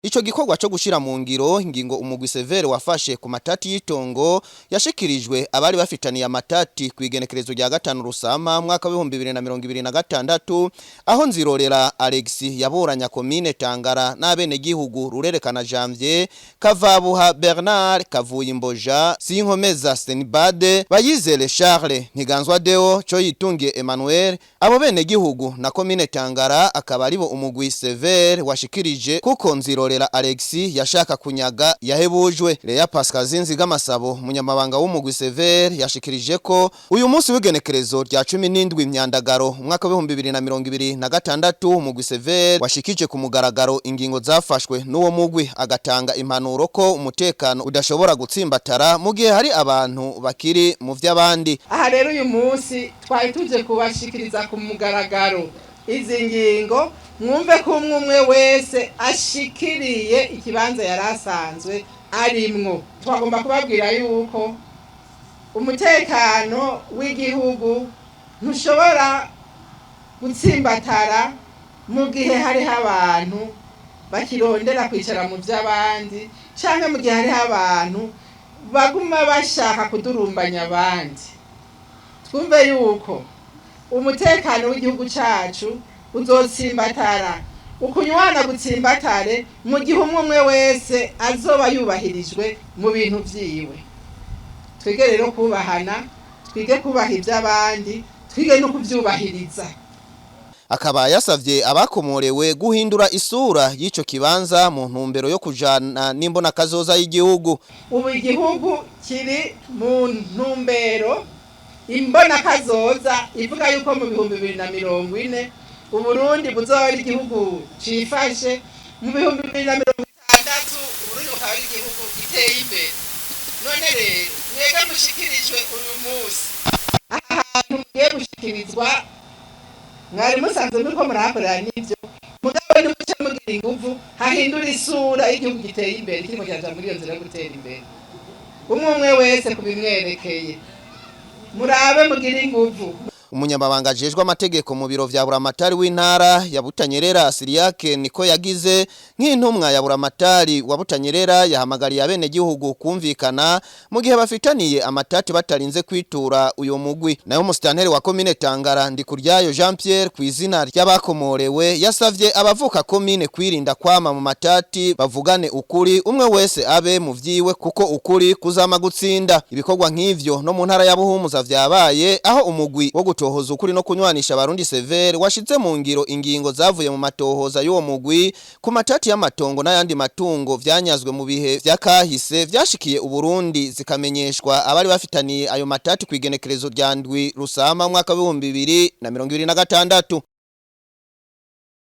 Ico gikorwa co gushira mu ngiro ingingo umugwi Severe wafashe ku matati y'itongo yashikirijwe abari bafitaniye amatati ku igenekerezo rya 5 Rusama mwaka w'ibihumbi 2026, aho Nzirorera Alex yaburanya komine Tangara n'abene gihugu Rurerekana Janvier, Kavabuha Bernard, Kavuyimboja, Sinkomeza Senibade, Bayizere Charles, Ntiganzwa Deo, Coyitungiye Emmanuel. Abo bene gihugu na komine Tangara akaba aribo umugwi Severe washikirije kuko Nzirorera Alex yashaka kunyaga yahebujwe. Lea Pascal Zinziga Masabo, munyamabanga w'umugwi Severe, yashikirije ko uyu munsi w'igenekerezo rya 17 Myandagaro umwaka w'ibihumbi 2026 umugwi Severe washikije ku mugaragaro ingingo zafashwe n'uwo mugwi, agatanga impanuro ko umutekano udashobora gutsimbatara mu gihe hari abantu bakiri mu vy'abandi. Aha rero uyu munsi twari tuje kubashikiriza ku mugaragaro izi ngingo, mwumve ko umwe umwe wese ashikiriye ikibanza yari asanzwe arimwo. Twagomba kubabwira yuko umutekano w'igihugu ntushobora gutsimbatara mu gihe hariho abantu bakirondera kwicara mu by'abandi, cyangwa mu gihe hariho abantu baguma bashaka kudurumbanya abandi. Twumve yuko umutekano w'igihugu cyacu uzotsimbatara, ukunywana gutsimbatare, mu gihe umwe umwe wese azoba yubahirijwe mu bintu vyiwe. Twige rero kubahana, twige kubaha iby'abandi, twige no kuvyubahiriza. Akaba yasavye abakomorewe guhindura isura y'ico kibanza mu ntumbero yo kujana n'imbona kazoza y'igihugu. Ubu igihugu kiri mu ntumbero imbona kazoza ivuga yuko mu 2040 Uburundi buzoba ari igihugu cifashe, mu 2060 Uburundi bukaba ari igihugu giteye imbere. None rero mwebwe mushikirijwe uyu munsi, aha hantu mugiye gushikirizwa mwari musanzwe muriko murahakorera n'ivyo, mugabo nimuce mugira inguvu hahindura isura y'igihugu giteye imbere, kiriko kiraja muri iyo nzira yo gutera imbere. Umwe umwe wese kubimwerekeye, murabe mugire inguvu. Umunyamabanga ajejwe amategeko mu biro vya buramatari w'intara ya Butanyerera, Siriyake niko yagize, nk'intumwa ya buramatari wa Butanyerera, yahamagariye abene gihugu kumvikana mu gihe bafitaniye amatati batarinze kwitura uyo mugwi. Nayo musitanteri wa komine Tangara, Ndikuryayo Jean Pierre, ku izina ry'abakomorewe, yasavye abavuka komine kwirinda kwama mu matati, bavugane ukuri, umwe wese abe mu vyiwe, kuko ukuri kuzama gutsinda. Ibikorwa nk'ivyo no mu ntara ya Buhumuza vyabaye, aho umugwi wo gutohoza ukuri no kunywanisha abarundi Severe washize mu ngiro ingingo zavuye mu matohoza y'uwo mugwi ku matati y'amatongo n'ayandi matungo vyanyazwe mu bihe vyakahise vyashikiye Uburundi, zikamenyeshwa abari bafitaniye ayo matati ku igenekerezo rya 7 Rusama mwaka w'ibihumbi 2026.